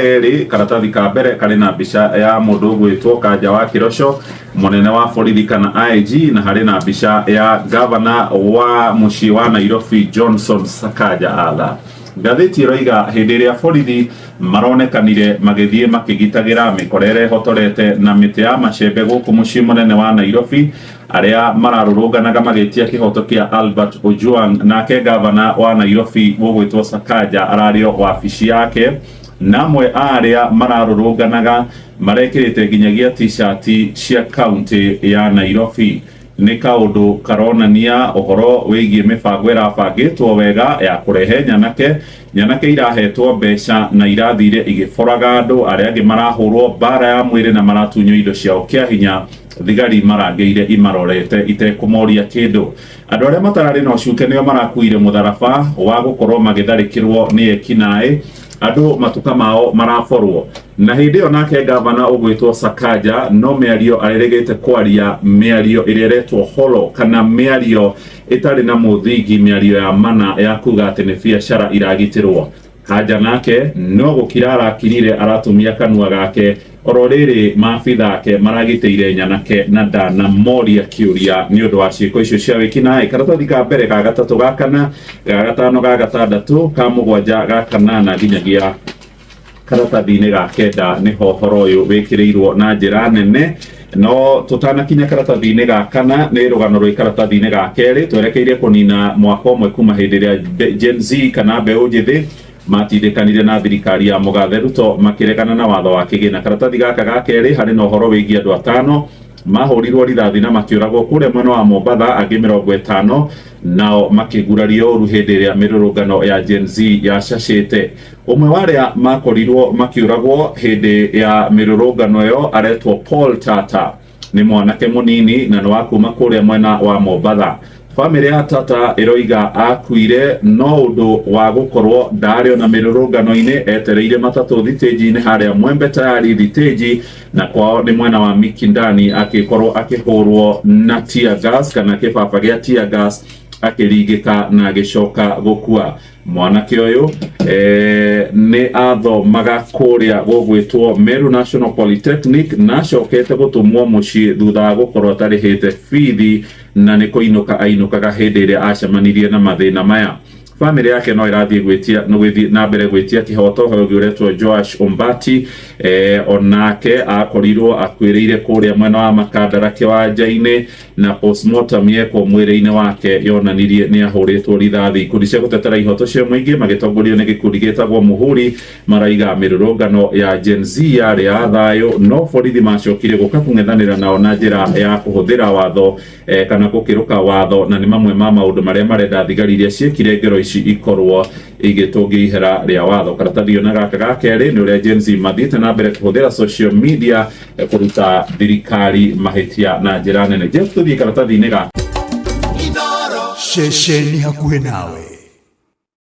Maya erĩ, karatathi ka mbere karĩ na mbica ya mũndũ ũgwĩtwo Kanja wa Kĩroco, mũnene wa borithi kana IG, na harĩ na mbica ya gavana wa mũciĩ wa Nairobi Johnson Sakaja Atha. Ngathĩti ĩroiga hĩndĩ ĩrĩa borithi maronekanire magĩthiĩ makĩgitagĩra mĩkora ĩrĩa ĩhotorete na mĩtĩ ya macembe gũkũ mũciĩ mũnene wa Nairobi, arĩa mararũrũnganaga magĩtia kĩhoto kĩa Albert Ojwang, nake gavana wa Nairobi ũgwĩtwo Sakaja ararĩ o wabici yake, na amwe a arĩa mararũrũnganaga marekĩrĩte nginyagia t-shirt cia kaunti ya Nairobi. Nĩ kaũndũ karonania ũhoro wĩgiĩ mĩbango ĩrabangĩtwo wega ya kũrehe nyanake. Nyanake irahetwo mbeca na irathire igĩboraga andũ arĩa angĩ, marahũrwo mbara ya mwĩrĩ na maratunywo indo ciao kĩa hinya, thigari marangĩire imarorete itekũmoria kĩndũ. Andũ arĩa matararĩ na ũcuke nĩo marakuire mũtharaba wa gũkorwo magĩtharĩkĩrwo nĩ ekinaĩ, andũ matuka mao maraborwo. Na hĩndĩ ĩyo nake gavana ũgwĩtwo Sakaja no mĩario arĩrĩgĩte kwaria, mĩario ĩrĩa ĩretwo holo kana mĩario ĩtarĩ na mũthingi, mĩario ya mana ya kuga atĩ nĩ biacara iragitĩrwo. Kanja nake no gũkira arakirire, aratumia kanua gake oro rĩrĩ maabitha ake maragitĩire nyanake na ndanamoria kĩũria nĩ ũndũ wa ciĩko icio cia wĩkinaĩ. Karatathi ka mbere, ga gatatũ, ga kana, ga gatano, ga gatandatũ, ka mũgwanja, ga kanana nginyagia karatathi-inĩ ga kenda nĩho ũhoro ũyũ wĩkĩrĩirwo na njĩra nene. No tũtanakinya karatathi-inĩ ga kana, nĩ rũgano rwĩ karatathi-inĩ ga kerĩ. Twerekeire kũnina mwaka ũmwe kuma hĩndĩ ĩrĩa Gen Z kana mbeũ njĩthĩ matindĩkanire na thirikari ya mũgathe Ruto makĩregana na watho wa kĩgĩna. Karatathi gaka ga kerĩ harĩ na ũhoro wĩgiĩ andũ 5 mahũrirwo rithathi na makĩũragwo kũrĩa mwena wa Mombatha, angĩ 50 nao makĩgurario ũru hĩndĩ ĩrĩa mĩrũrũngano ya Gen Z yacacĩte. Ũmwe wa arĩa makorirwo makĩũragwo hĩndĩ ya mĩrũrũngano ĩyo aretwo Paul Tata, nĩ mwanake mũnini na nĩ wa kuma kũrĩa mwena wa Mombatha. Bamĩrĩ ya Tata ĩroiga akuire no ũndũ wa gũkorwo ndarĩ ona mĩrũrũngano-inĩ, etereire matatũ thitĩnji-inĩ harĩa Mwembe Tayari thitĩnji, na kwao nĩ mwena wa Mikindani, akĩkorwo akĩhũrwo na tear gas kana kĩbaba gĩa tear gas, akĩringĩka na agĩcoka gũkua. Mwanake ũyũ nĩ athomaga kũrĩa gũgwĩtwo Meru National Polytechnic na acokete gũtũmwo mũciĩ thutha wa gũkorwo atarĩhĩte bithi, na nĩ kũinũka ainũkaga hĩndĩ ĩrĩa acemanirie na mathĩna maya. Bamĩrĩ yake no ĩrathiĩ gwĩtia no gwĩthiĩ na mbere gwĩtia kĩhoto. Ũhoro ũngĩ ũretwo Joash Ombati, onake akorirwo akuĩrĩire kũrĩa mwena wa Makandara kĩwanja-inĩ, na postmortem yekwo mwĩrĩ-inĩ wake yonanirie nĩ ahũrĩtwo rithathi. Ikundi cia gũtetera ihoto cia mũingĩ magĩtongorio nĩ gĩkundi gĩtagwo Muhuri maraiga mĩrũrũngano ya Gen Z yarĩ ya thayũ, no borithi macokire gũka kũng'ethanĩra nao na njĩra ya kũhũthĩra watho kana gũkĩrũka watho, na nĩ mamwe ma maũndũ marĩa marenda thigari iria ciĩkire ngero ici ikorwo igĩtũngio ihera rĩa watho. Karatathi ona gaka ga kerĩ nĩ ũrĩa Gen Z mathiĩte na mbere kũhũthĩra social media kũruta thirikari mahĩtia na njĩra nene. Jeff, tũthiĩ karatathi-inĩ ga Ceceni hakuhĩ nawe.